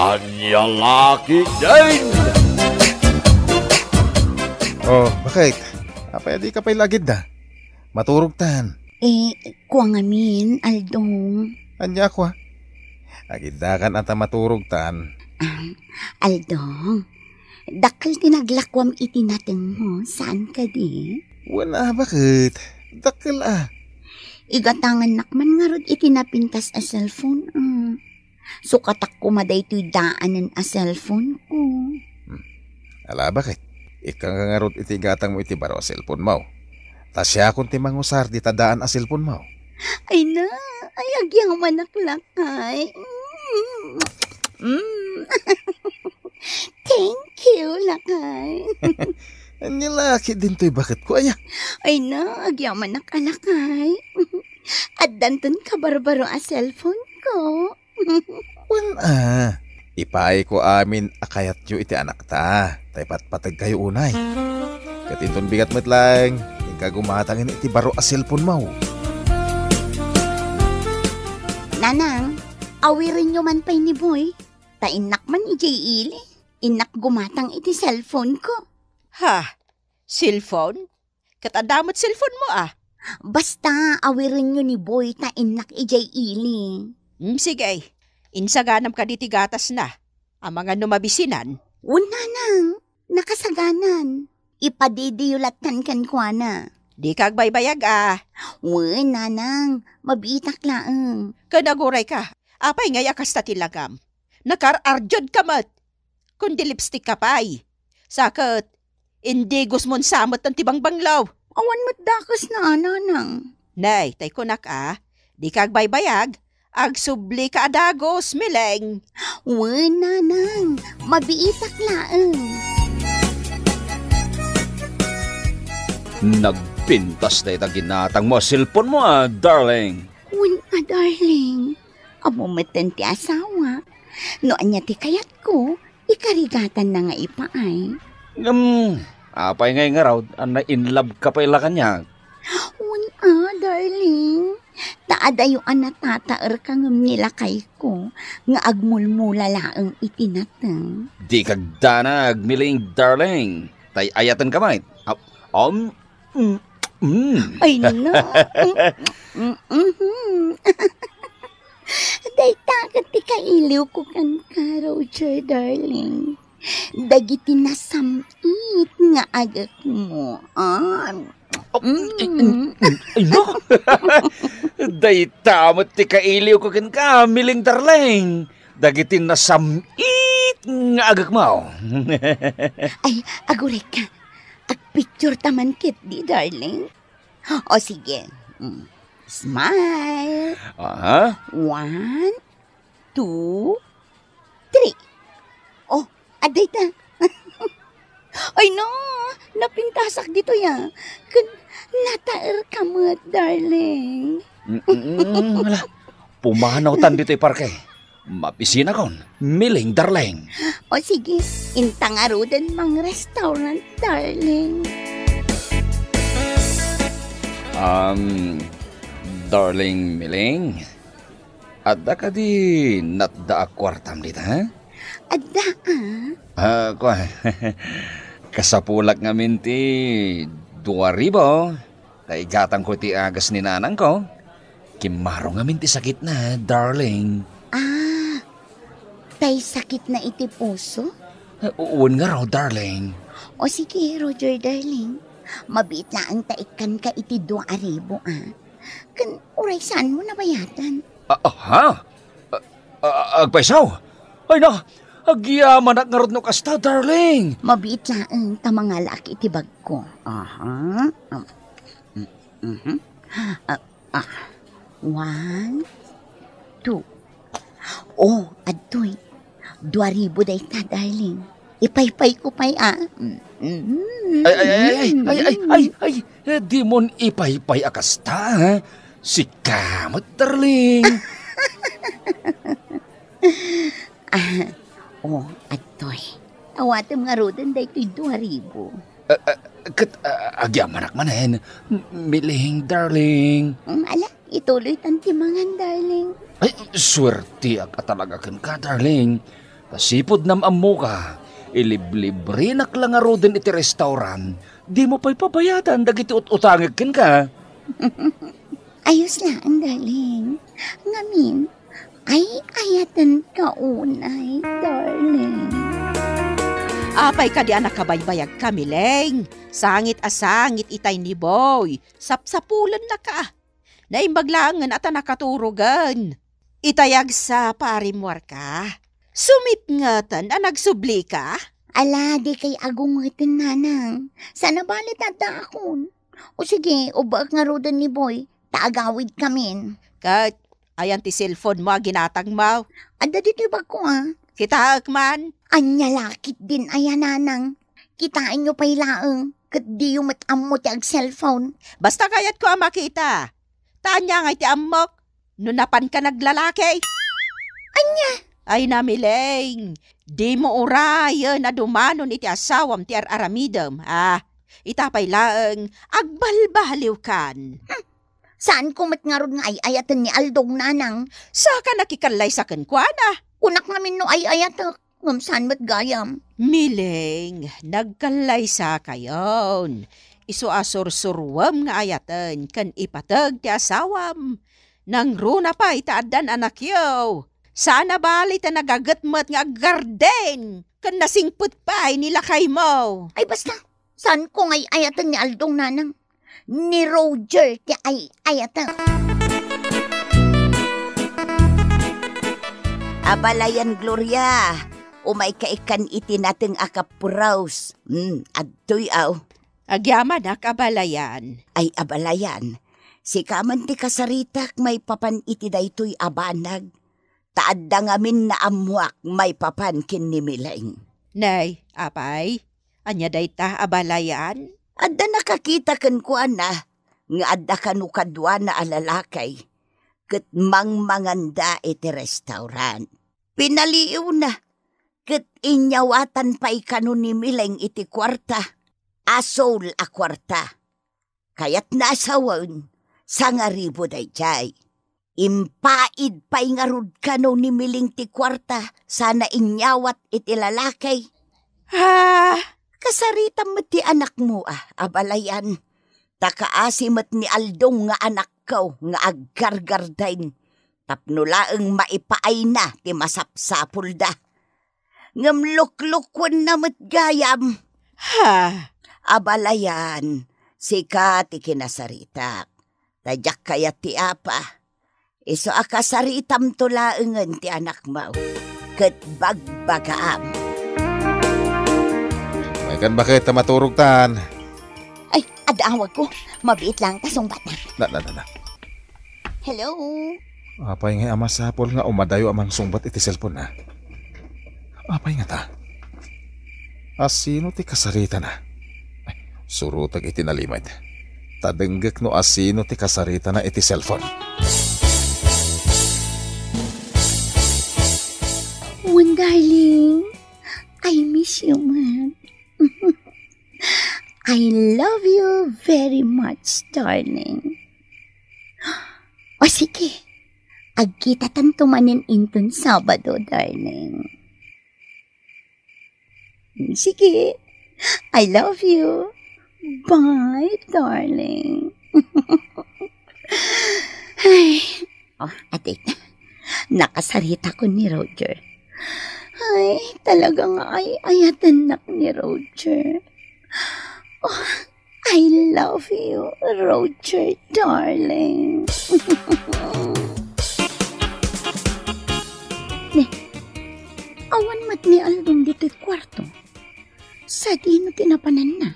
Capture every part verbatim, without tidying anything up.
Ania la ketdin? Oh, bakit? Apay a dika pay la agidda? Maturogtan. Eh, kua ngamin, Aldong. Ania kua? Agiddakan a ta maturogtan. Ah, Aldong, dakkel ti naglakuam iti natengmo, saan kadi? Wen a, bakit? Dakkel a. Igatangannak man ngarud iti napintas a cellphone, ah. Sukatak koma daytoy daanen a cellphone ko. Hmm. Ala, bakit? Ikkanka ngarud iti gatangmo iti baro a cellphone mo. Ta siakon ti mangusar dita daan a cellphone mo. Ay na, ay agyamanak, lakay. Mm. Mm. Thank you, lakay. Ania la ketdin toy baketko, aya? Ay na, agyamanak a, lakay. Addanton kabarbaro a cellphone ko. Wen a, ipaayko amin a kayatyo iti anakta, ta ipatpategkayo unay. Ket inton bigat met laeng, inka gumatang iti baro a cellphone mo. Nanang, awirenyo man pay ni Boy, ta innak man idiay ili, innak gumatang iti cellphone ko. Ha? Cellphone? Ket adda met cellphone mo, a? Basta, awirenyo ni Boy ta innak idiay ili. Mm, sige. Insaganam kadi ti gatasna. Amangan no mabisinan. Wen, nanang, nakasaganan. Ipadidiyo lattan kenkuana. Dika agbaybayag, a. Wen, nanang, mabiitak laeng. Ken agurayka, apay ngay a kasta ti lagam? Nakaar-ardiodka met. Kundi lipstick ka pay. Sa ket, indigos mon sametan ti bangbanglo. Awan met dakesna, nanang. Nay, tay kunak a, dika agbaybayag, agsublika a dagus, Mileng. Wen, nanang, mabiitak laeng. Nagpintas dayta ginatangmo a cellphone mo, a, darling. Wen a, darling. Ammo metten ti asawa. No ania ti kayatko, ikarigatanna nga ipaay. Ngem, apay ngay ngarud a na-in love ka pay la kaniak? Wen a, darling. Ta adayo a natataerka ngem ni lakayko nga agmulmula laeng iti nateng. Dika agdanag, Mileng, darling. Tay ayatenka met. Ah, um, Mm, mm. Ay, na. Mm, mm, mhm. Dayta ket ti kailiwko kenka, Roger, darling. Dagiti nasam-it nga agekmo, ah. Oh, mm. Ay, ay, ay, ay, no? Dayta met ti kailiwko kenka, Mileng, darling. Dagiti nasam-it nga agekmo. Ay, agurayka. Agpicture ta man ketdi, darling. O, sige. Mm. Smile. Aha. One, two, three. Oh, adda ita. Ay, no, napintasak ditoy, a. Ken nataerka met, darling. Mm, mm, mm, ala, pumanawtan ditoy parke. Mabisinakon, Mileng, darling. O sige, inta ngaruden mang restaurant, darling. Um, darling Mileng, adda kadi natda a kuartam dita, ha? Adda, a. Ah, kua, kasapulak ngamin ti dua ribu. Ta igatangko iti agas ni nanangko. Kimmaro ngamin ti sakitna, darling. Ah, tay sakitna iti puso? Eh, wen ngarud, darling. O sige, Roger, darling. Mabiit laeng ta ikkanka iti dua a ribu, a. Ken uray saanmo nabayatan. Ah, ah, ha? Ah, ah, agpayso? Ay na, agyamanak ngarud no kasta, darling. Mabiit laeng ta mangalaak iti bagko. Aha. Um, mm, mhm. Ah, ah. One, two. Oh, adtoy. Dua ribu dayta, darling. Ipaypayko pay, a. Mm, mm, Ay, ay, ay, ay, mm, ay, ay, mm. ay, ay, eh, dimon ipaypay a kasta, ha? Sika met, darling. Ah, oh, adtoy. Awatem ngaruden daytoy dua ribu. Ah, ah, ket, ah, agyamanak manen, M-, Mileng, darling. Mm, ala, ituloytan ti mangan, darling. Ay, swerteak a talaga kenka, darling. Sipud nam-ammoka, iliblibrenak la ngaruden iti restaurant, dimo pay pabayadan dagiti ut-utangek kenka. Ayos laeng, darling. Ngamin, ay-ayatenka unay, darling. Apay kadi a nakabaybayagka, Mileng? Sangit a sangit itay ni Boy. Sapsapulennaka. Naimbag laengen a ta nakaturogen. Itay agsapa a rimmuarka. Sumitngeten a nagsublika? Ala, dikay agungeten, nanang. Saan a bale ta addaakon. O sige, ubbaek ngaruden ni Boy, ta agawidkamin. Ket, ayan ti cellphone mo a ginatangmo? Adda ditoy bagko, a. Kitaek man. Ania la ketdin aya, nanang? Kitaenyo pay laeng, ket diyo met ammo ti ag-cellphone. Basta kayatko a makita. Ta ania ngay ti ammok no napanka naglalaki? Ania? Ay, Mileng, dimo urayen a dumanon iti asawam ti ar-aramidem, a. Ita pay laeng, agbalbaliwkan. Hmm. Saanko met ngarud nga ay-ayaten ni Aldong, nanang? Saka nakikallaysa kenkuana. Kunak ngamin no ay-ayatek, ngem saan met gayam. Mileng, nagkallaysakayon. Isu a sursuruem nga ayaten ken ipateg ti asawam. Nangruna pay ta addan anakyo. Saan a bale ta nagaget met nga aggarden ken nasingpet pay ni lakaymo. Ay, basta, saanko nga ay-ayaten ni Aldong, nanang. Ni Roger ti ay-ayatek. Abalayan, Gloria, umayka ikkan iti nateng a kapuraos. Hmm, adtoy, aw. Agyamanak, abalayan. Ay, abalayan, sika man ti kasaritak maipapan iti daytoy a banag. Ta adda ngamin naammoak maipapan ken ni Mileng. Nay, apay, ania dayta, abalayan? Adda nakakita kenkuana nga adda kano kaduana a lalaki ket mangmanganda iti restaurant. Pinaliiwna ket inyawatan pay kano ni Mileng iti kuarta. Asol a kuarta. Kayatna a sawen, sangaribu daydiay. Impaid pay ngarud kano ni Mileng ti kuarta sana inyawat iti lalaki. Ah! Kasaritam met ti anakmo, a, abalayan. Ta kaasi met ni Aldong nga anakko nga aggargarden tapno laeng maipaayna ti masapsapulda. Ngem luklukuenna met gayam. Ha? Abalayan, sika ti kinasaritak. Ta diak kayat ti apa. Isu a kasaritamto laengen ti anakmo. Ket bagbagaam. Maykan baket ta maturogtan. Ay, adda awagko. Mabiit laeng ta sungbatna. Na, na, na, na. Hello? Apay ngay a masapul nga umadayo a mangsungbat iti cellphone-na? Apay ngata? Asino ti kasaritana? Ay, surotek iti nalimed. Ta denggek no asino ti kasaritana iti cellphone. Wen, darling. I miss you, man. I love you very much, darling. O sige, agkitatanto manen inton Sabado, darling. Sige, I love you. Bye, darling. Ay, oh, adita. Nakasaritakon ni Roger. Ay, talaga nga ay-ayatennak ni Roger. Oh, I love you, Roger, darling. Ne, awan met ni Aldong ditoy kuarto. Sadino ti napananna?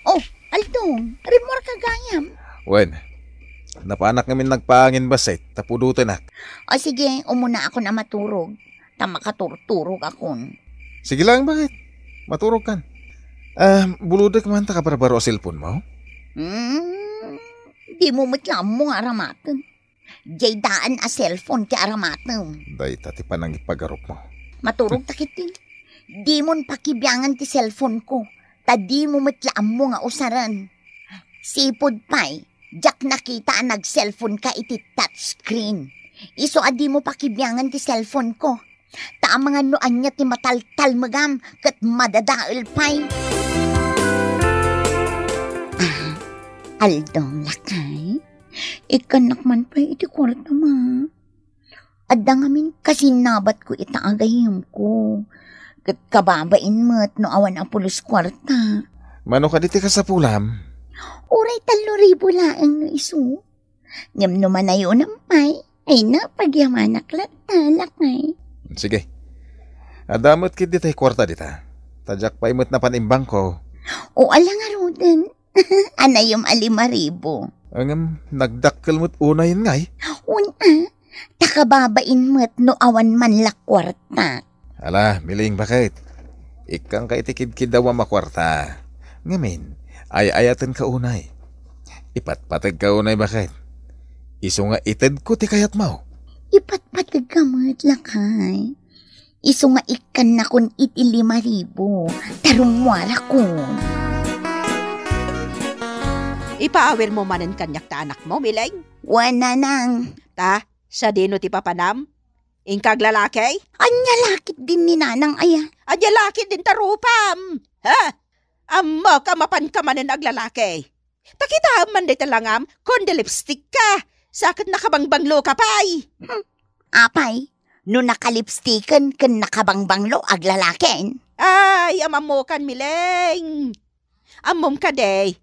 Oh, Aldong, rimmuarka gayam. Wen, napanak ngamin nagpangin bassit, ta pudotenak. O sige, umunaakon a maturog, ta makaturturogakon. Sige lang, baket? Maturogkan. Ah, bulodek man ta kabarbaro a cellphone-mo? Hmm, dimo met la ammo nga aramaten. Diay daan a cellphone ti aramatem. Dayta ti panangipagarupmo. Maturog ta ketdin. Dimon pakibiangan ti cellphone-ko, ta dimo met la ammo nga usaren. Sipud pay, diak nakita a nag-cellphone-ka iti touchscreen. Isu a dimo pakibiangan ti cellphone ko. Ta amangan no ania ti mataltalmegam ket madadael pay. Ah, aldaw, lakay. Ikkannak man pay iti kuartam. Adda ngamin kasinabatko ita a gayyemko. Ket kababain met no awan a pulos kuarta. Mano kadi ti kasapulam? Uray tallo ribu laeng no isu. Ngem no manayonam pay, ay, pagyamanak latta, lakay. Sige. Adda met ketdi tay kuarta dita. Ta diak pay met napan imbangko. O, ala ngaruden. Anayom a lima ribu. Ngem, nagdakkel met unayen ngay? Wen a, ta kababain met no awan man la kuarta. Ala, Miling, baket? Ikkanka iti kidkiddawam a kuarta. Ngamin, ay-ayatenka unay. Ipatpategka unay, baket? Isu nga itedko ti kayatmo. Ipatpategka met, lakay. Isu nga ikkannakon iti lima ribu, ta rummuarakon. Ipaawirmo manen kaniak ta anakmo, Miling? Wen, nanang. Ta, sadino ti papanam? Inka aglalaki? Ania la ketdin ni nanang aya? Ania la ketdin ta rupam? Ha? Ammok a mapanka manen aglalaki. Ta kitaem man dayta langam, kundi lipstick ka. Sa ket nakabangbanglo ka pay. Hmm. Apay, no nakalipsticken ken nakabangbanglo, aglalakin? Ay, am-ammokan, Miling. Ammom kadi,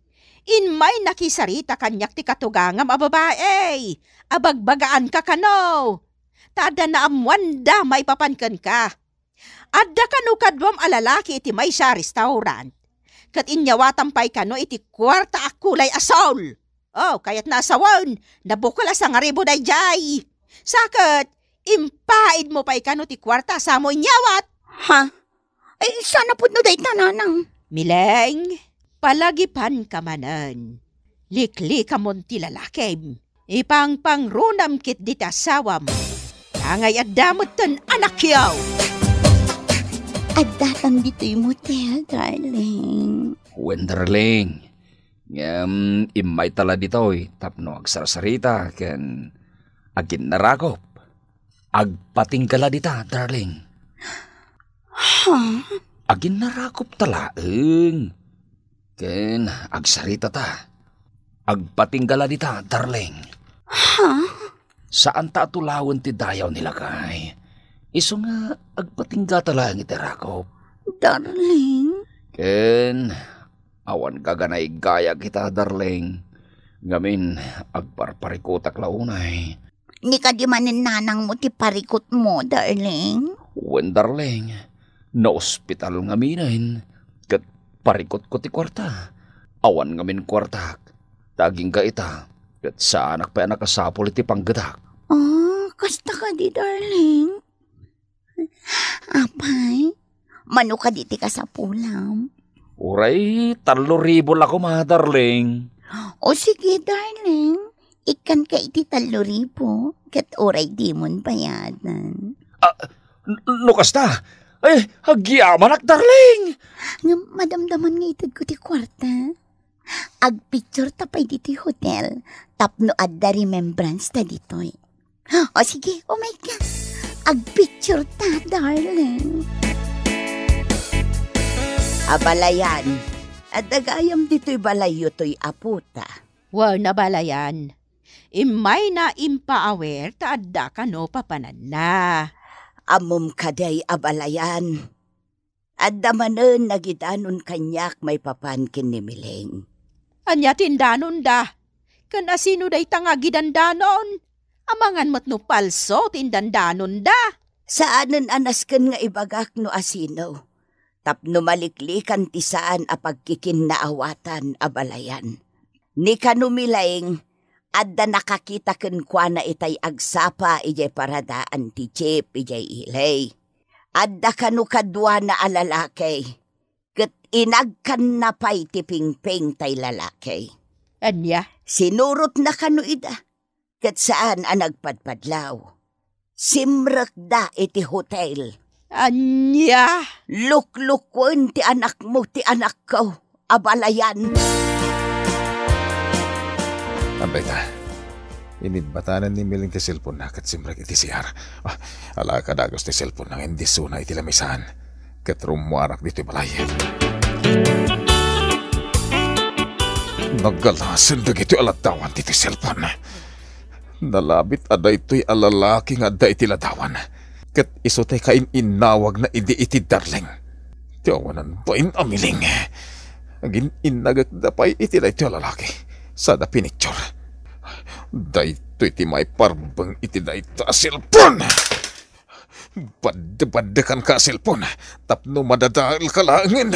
immay nakisarita kaniak ti katugangam a babai. Abagbagaanka kano. Ta adda naammoanda maipapan kenka. Adda kano kaduam a lalaki iti maysa a restaurant. Ket inyawatam pay kano iti kuarta a kulay asul. Oh, kayatna a sawen, nabukel a sangaribu daydiay. Sa ket, impaidmo pay kano ti kuarta a samo inyawat. Ha? Ay, saan a pudno dayta, nanang? Miling, palagipanka manen. Liklikamon ti lalakim. Ipangpangrunam ketdi ti asawam. Angay adda metten anakyo. Addatan ditoy motel, darling. Wen, darling. Ngem immayta la ditoy tapno agsarsarita ken aginnarakop. Agpatingga la dita, darling. Ha? Aginnarakopta laeng. Ken agsaritata. Agpatingga la dita, darling. Ha? Saanta a tulawen ti dayaw ni lakay. Isu nga agpatinggata laeng iti rakop. Darling? Ken awan gaganaygayag ita, darling. Ngamin, agparparikotak la unay. Ni kadi manen nanangmo ti parikutmo, darling? Wen, darling. Naospital ngaminen, ket parikutko ti kuarta. Awan ngamin kuartak. Ta agingga ita, ket saanak pay a nakasapul iti panggedak. Ah, kasta kadi, darling? Apay, mano kadi ti kasapulam? Uray tallo ribu la koma, darling. O sige, darling. Ikkanka iti tallo ribu, ket uray dimon bayadan. Ah, n-, no kasta, eh, agyamanak, darling! Ngem madamdamon nga itedko ti kuarta. Agpicture ta pay ditoy hotel, tapno adda remembrance ta ditoy. O sige, umay ka. Agpicture ta, darling. Abalayan, adda gayam ditoy balayyo toy apota. Wen, abalayan. Immayna impaawir ta adda kano papananna. Ammom kadi, abalayan. Adda manen nagidanon kaniak maipapan ken ni Miling. Ania ti indanonda? Ken asino dayta nga agidandanon? Amangan met no palso ti indandanonda. Saanen a nasken nga ibagak no asino. Tapno maliklikan ti saan a pagkikinnaawatan, abalayan. Ni kano Miling, adda nakakita kenkuana itay agsapa idiay paradaan ti jeep idiay ili. Adda kano kaduana a lalaki, ket inagkanna pay ti pingping tay lalaki. Ania? Sinurotna kano ida, ket saan a nagpadpadlaw. Simrekda iti hotel. Ania? Luklukuen ti anakmo ti anakko, abalayan. Ampay ta. Inibbatanen ni Miling ti cellphone-na ket simrek iti C R. Ah, ala, kadagus ti cellphone-na ngem disona iti lamisaan. Ket rummuarak ditoy balay. Naggalasen dagitoy a ladawan ditoy cellphone. Nalabit a daytoy a lalaki nga adda iti ladawan. Ket isu ti kain-innawagna idi iti darling. Ti awanan bain a Miling. Agin-innagekda pay iti daytoy a lalaki. Sada pinicture. Daytoy ti maiparbeng iti dayta a cellphone. Badde-baddekanka a cellphone tapno madadaelka laengen.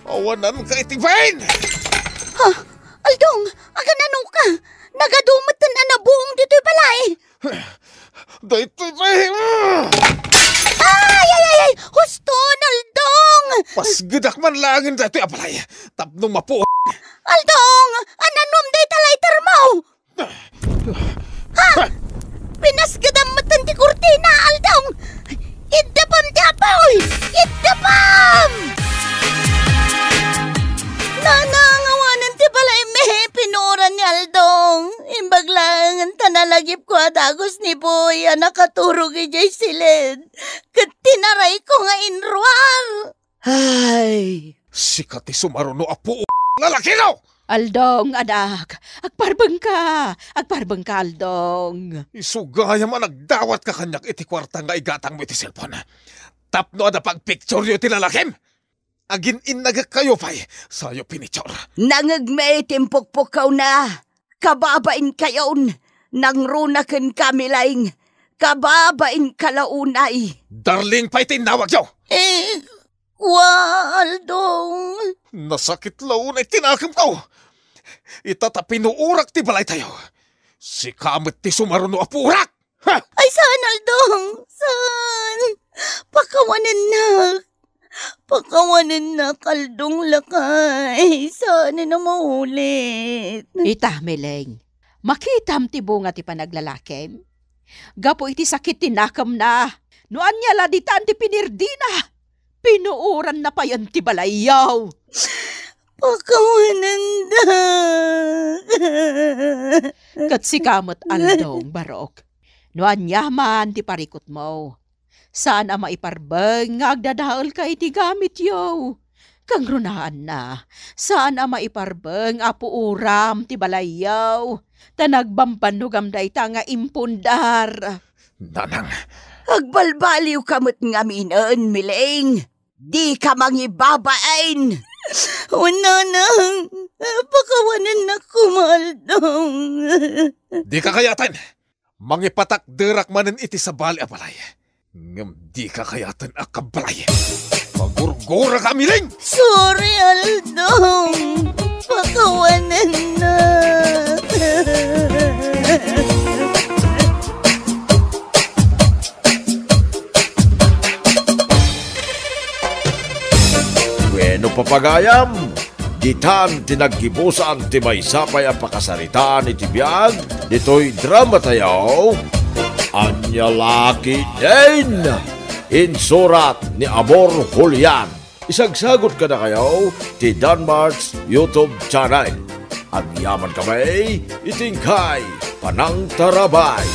Awananka iti bain! Ha? Aldong, agananoka? Nagadu metten a nabuong ditoy balay. Daytoy pay! Ay, ay, ay, ay! Huston, Aldong! Pasgedak man laengen daytoy a balay tapno mapuot. Aldong, ananom dayta lighter mo? Ha? Pinasgedam metten ti kurtina, Aldong! Iddepam ti apuy! Iddepam! Nanang, awanen ti balaymi, pinuoran ni Aldong. Imbag laengen ta nalagipko a dagus ni Boy a nakaturog idiay siled ket tinarayko nga inruar. Ay! Sika ti sumaruno a puo, lalakino! Aldong, anak, agparbengka! Agparbengka, Aldong! Isu gayam a nagdawatka kaniak iti kuarta nga igatangmo iti cellphone. Tapno adda pagpictureyo ti lalakim? Agin-innagekkayo pay, sayo pinicture. Nangngegmi ti impukpukkawna. Kababainkayon, nangruna kenka, Miling. Kababainka la unay. Darling pay ti innawagyo. Eh, kua, Aldong. Nasakit la unay ti nakemko. Ita ta pinuorak ti balaytayo. Sika met ti sumaruno a puorak. Ha! Ay, saan, Aldong? Saan? Pakawanennak. Pakawanennak, Aldong, lakay. Saan a maulit? Ita, Miling. Makitam ti bunga ti panaglalakim? Gapu iti sakit ti nakemna, no ania la ditan ti pinirdina, pinuoranna payen ti balayyo. Pakawanennak. Ket sika met, Aldong, barok. No ania man ti parikutmo, saan a maiparbeng nga agdadaelka iti gamityo. Kangrunaanna, saan a maiparbeng a puoram ti balayyo, ta nagbambannogam dayta nga impundar. Nanang. Agbalbaliwka met ngaminen, Miling. Dika mangibabain. Wen, Nanang, pakawanennak koma, Aldong. Dika kayaten. Mangipatakderak manen iti sabali a balay. Ngem dika kayaten a kabbalay. Pagurguraka, Miling! Sorry, Aldong. Pakawanennak. Bueno, papagayam, ditan ti naggibusan ti maysa pay a pakasaritaan iti biag ditoy dramatayo, Ania La Ketdin, insurat ni Amor Julian. Isagsagut kadakayo ti Danmart's YouTube channel. Agyamankami iti inkay panangtarabay.